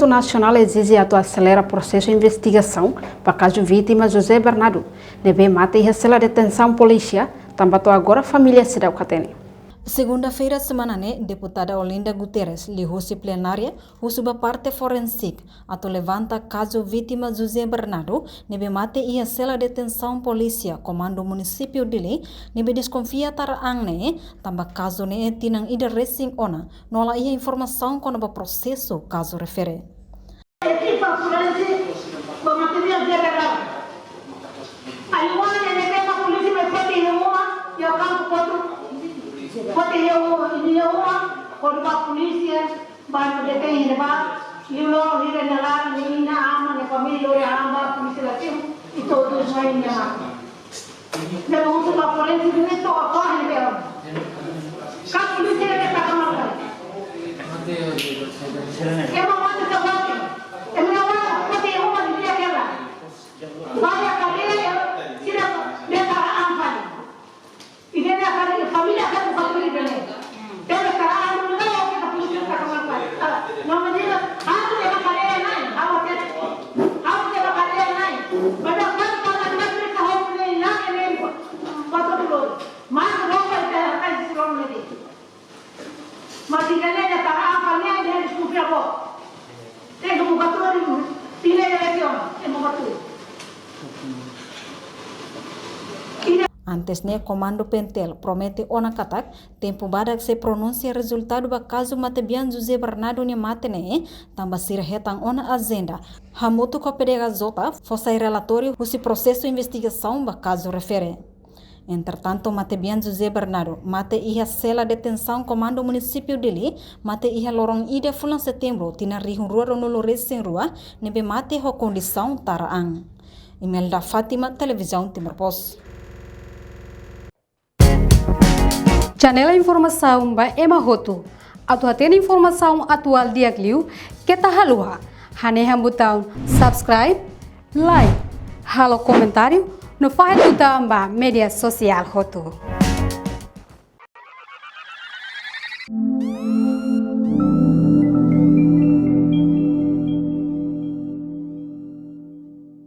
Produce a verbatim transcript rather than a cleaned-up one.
Nasionál ezije atu aselera prosesu investigasaun ba kazu vítima José Bernardo, ne'ebé mate iha sela detensaun polísia, tanba to'o agora família seidauk hatene. Segunda-feira semana ne'e, Deputada Olinda Guterres liuhusi plenária husu ba parte forensik atu levanta kazu vítima José Bernardo, ne'ebé mate iha sela detensaun polísia Komandu Munisípiu Dili, ne'ebé deskonfia tara an ne'e, tanba kazu ne'e tinan ida resin ona, no la iha informasaun kona-ba prosesu kazu refere. Ekipa forensik ba materiál jenerál. Ai wan ne'e tema polísia mai foti iha uma, iha kampu kotu. Foti iha uma, iha uma, kona-ba polísia, ba detein iha ne'ebá, liu loron hira nia laran, nia inan, aman, nia família, lori an ba polísia la simu, i to'o mai nia mate. Ne'ebé husu ba forensik ne'e to'o agora ne'e belo. Ka polísia ne'e taka maluk fali. Ema mate ka mate. Ema na wala foti uma di'ak hela. Ba iha kadeia, sira ne'e tara an fali. Ida-ne'e família ka buka tulis bele. Tebe tara an dulu ka oke ka polísia taka maluk fali. Ah, no me digas, ha'u iha kadeia na'in, ha'u iha, ha'u iha kadeia na'in. Pada kan pada kan kita hop ne na ne ne. Mas ida-ne'e tara an fali ne'e, deskulpa bo. Tenke buka tuur, pila eleksaun, tenke buka tuur. Antes ne'e, Komandu PNTL promete ona katak tempu badak sei pronunsia rezultadu ba kazu matebian José Bernardo nia mate ne'e, tanba sira hetan ona ajenda hamutuk ho PDHJ fó sai relatóriu husi prosesu investigasaun ba kazu refere. Entretantu, matebian José Bernardo mate iha sela detensaun Komandu Munisípiu Dili, mate iha loron ida fulan Setembru, tinan rihun rua ruanulu resin rua, ne'ebé mate ho kondisaun tara an. Imelda Fátima, Televizaun Timor Post. Janela informasaun ba ema hotu. Atu hatene informasaun atuál di'ak liu, keta haluha hanehan butaun subscribe, like, halo komentáriu, no fahe tutan ba média sosiál hotu.